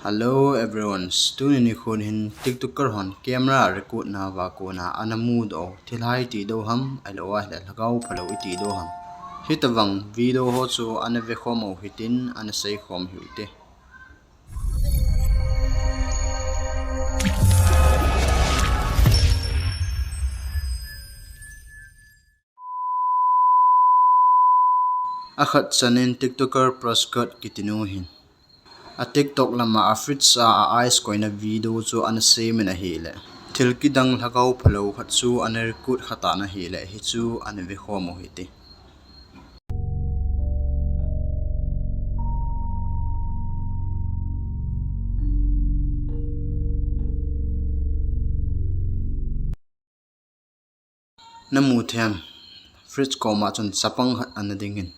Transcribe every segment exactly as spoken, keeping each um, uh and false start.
Hello everyone, tuni nikho hin TikToker hon camera record nauva kona ana mudoh thilha iti diu ham, ahilou ahile lhagao phalou iti diu ham. Hitobang video ho chu ana vekhom u hitin ana seikhom u hite. Akhat chanin TikToker Prescott kitinu hin a TikTok lama a fridge a a ice koina video chu ana semin ahile, thil kidang lhagao phalou khat chu ana record khatan ahile, hichu ana vekhom u hite. Namu thei em, fridge koma chun chapang khat ana dingin,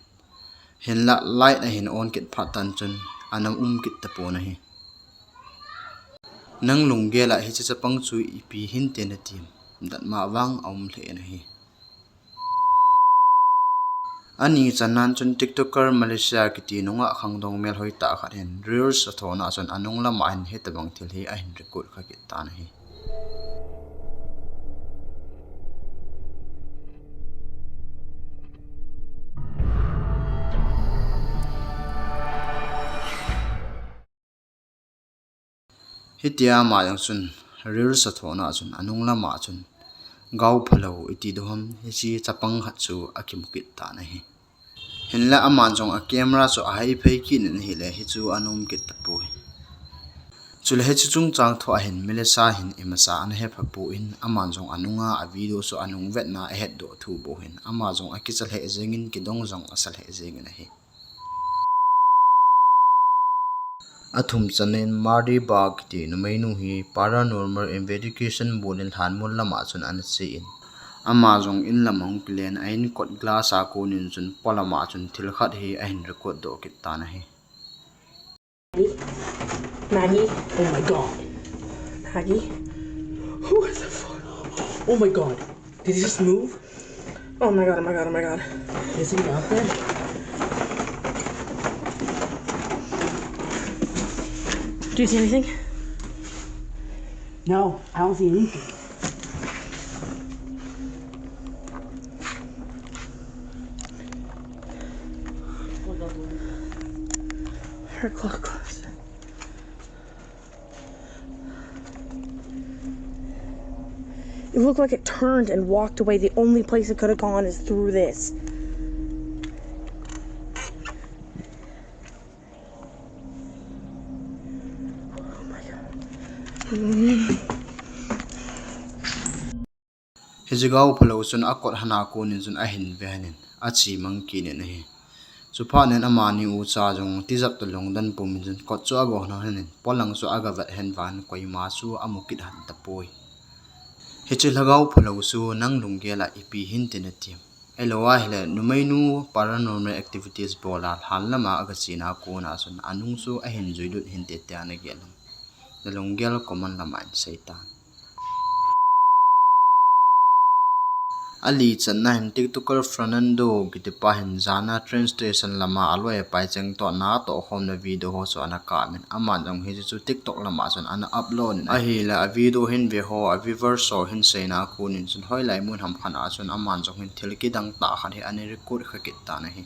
hinlah light ahin on kit phat tan chun ana um kit tapon ahi. Nang lunggel a hiche chapang chu ipi hinte nati em, datmo vang aum lheh in ahi. Ani channan chun TikToker Malaysia kiti nungah khangdong melhoi tah khat hin reels athona chun anung lama hin hitobang thil hi ahin record kha kit tan ahi. Hitia ama jong chun reels athona chun anung lama chun gao phalou iti diu ham, hiche chapang khat chu akimu kit tan ahi. Hinlah aman jong a camera chu ahai phei kit in ahile, hichu ana um kit tapoi. Chule hiche chungchang thu ahin Melissa hin imacha ana hepha pon, aman jong anunga a video chu anung vetna ahetdoh thu bou hin ama jong akicha lheh jengin, kidong jong asa lheh jengin ahi. Athum chanin Mardi Bag kiti numeinu hi paranormal investigation bolin lhanmol lama chun ana chen, ama jong in lam ahung kilen, a in kot glass a konin chun polama chun thil khat hi ahin record doh kit tan ahi. Maggie? Oh my God. Maggie? Who is the fuck? Oh my God. Did he just move? Oh my God, oh my God, oh my God. Is he out there? Do you see anything? No, I don't see anything. Her clock closet. It looked like it turned and walked away. The only place it could have gone is through this. Oh my God. Hiche gao phalou chun a kot hana konin chun ahin ve hanin, achi mang kit in ahi. Chuphat in amani ucha jong tijat toh lungdon pumin chun kot chu ago hon hanin, polang chu aga vet hen vangin koima chu amu kit hon tapoi. Hiche lhagao phalou chu nang lunggel a ipi hinte nati em? Ahilou ahile, numeinu paranormal activities bola lhan lama aga chena kona chun anung chu ahin juilut hinte tia nagel em? Nalunggel comment lama hin seitan. Ali channa hin TikToker Fernando kitipa hin jana train station lama aloi apai cheng toh natoh khomna video ho chu ana kamin, aman jong hiche chu TikTok lama chun ana upload in ahile, a video hin ve ho, a viewers ho hin seina konin chun hoilai mun ham khat a chun aman jong hin thil kidang tah khat hi ana record kha kit tan ahi.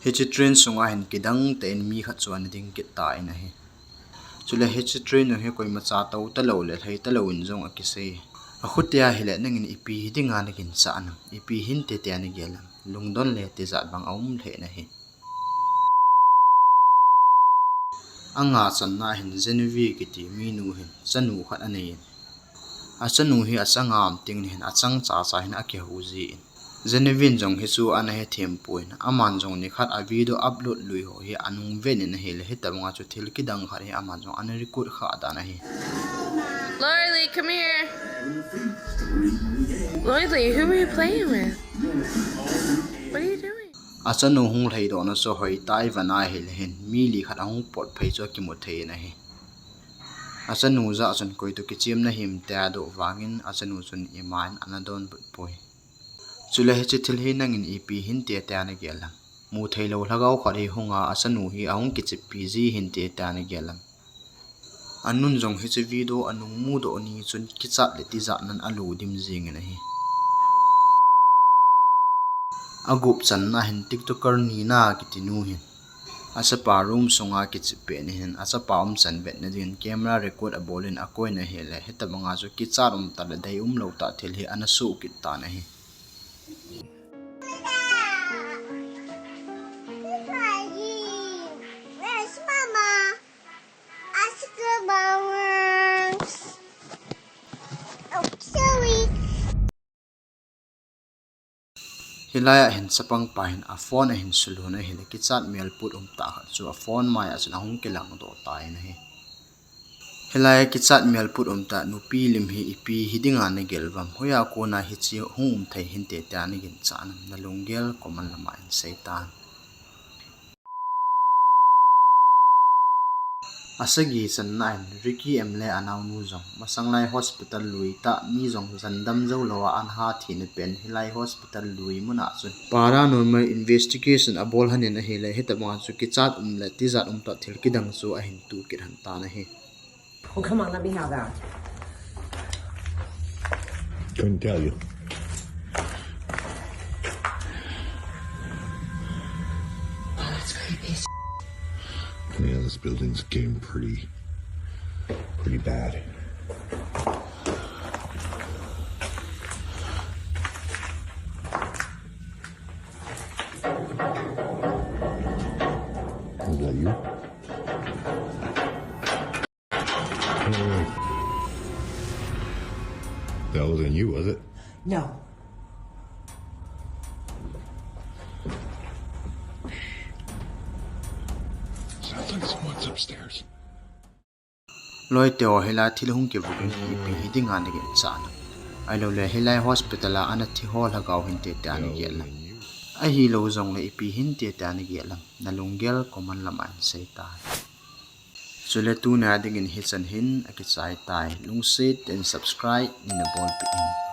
Hiche train sunga hin kidang tah in mi khat chu ana ding kit tan ahi. Chule hiche train u hi koimacha tou talou le lhai talou in jong akisei. Akhutia hile nangin ipi hi dinga naginchat nam, ipi hinte tia nagel em? Lungdon le tijat bang aum lheh in ahi. Anga channa hin Genevieve kiti minu hin chanu khat anei in, achanu hi achanga um teng hin achang chacha hin akihou jin, Genevieve in jong hichu ana hethem pon, aman jong nikhat a video upload lui ho hi anung vet in ahile, hitobanga chu thil kidang khat hi aman jong ana record kha dan ahi. Lorelei, come here. Lorelei, who are you playing with? What are you doing? Achanu hung lhaidohna chu hoitah in ahile hin, mi li khat ahung potphei chu akimu thei in ahi. Achanu jah chun koi toh kichemna him tia adoh vangin achanu chun imacha ana donbut poi. Chule hiche thil hi nangin ipi hinte tia nagel em? Mutheilou lhagao khat hi hunga achanu hi ahung kicheppi ji hinte tia nagel em? Anun jong hiche video anung mudoh ni chun kichat le tijat nan alo dim jingin ahi. Agup channa hin TikToker Nina kitinu hin achapa room sunga kichep pet in hin achapa umchan vetna dingin camera record abolin akoina ahile, hitabanga chu kichat umtah le deium lou tah thil hi ana soh kit tan ahi. Hilai a hin chapang pa hin aphone ahin sulhun ahile, kichat melput umtah khat chu aphone mai a chun ahung kilangdoh tan ahi. Hilai a kichat melput umtah nupi lim hi ipi hidinga nagel uvem? Hoiya kona hiche hung um thei hinte tia naginchat em? Nalunggel comment lama hin seitan. Asagi channa in Ricky M le anaonu jong masanglai hospital lui tah mi jong jandam jou louva ana ha thina pen hilai hospital lui muna chun paranormal investigation abol lhonin ahile, hitabanga chu kichat um le tijat umtah thil kidang chu ahin toh kit lhon tan ahi. Oh, come on, let me have that. Couldn't tell you. Oh, that's creepy as. Yeah, this building's getting pretty, pretty bad. Is that you? That wasn't you, was it? No. Sounds like someone's upstairs. Loiteho, hilai thil hung kivukin hi ipi hidinga naginchat em? Ahilouleh hilai hospital a ana thi ho lhagao hinte tia nagel em? Ahilou jongle ipi hinte tia nagel em? Nalunggel comment lama hin seitan. Chule tunia dingin hichan hin akichai tai. Lungset in subscribe neina bolpeh in.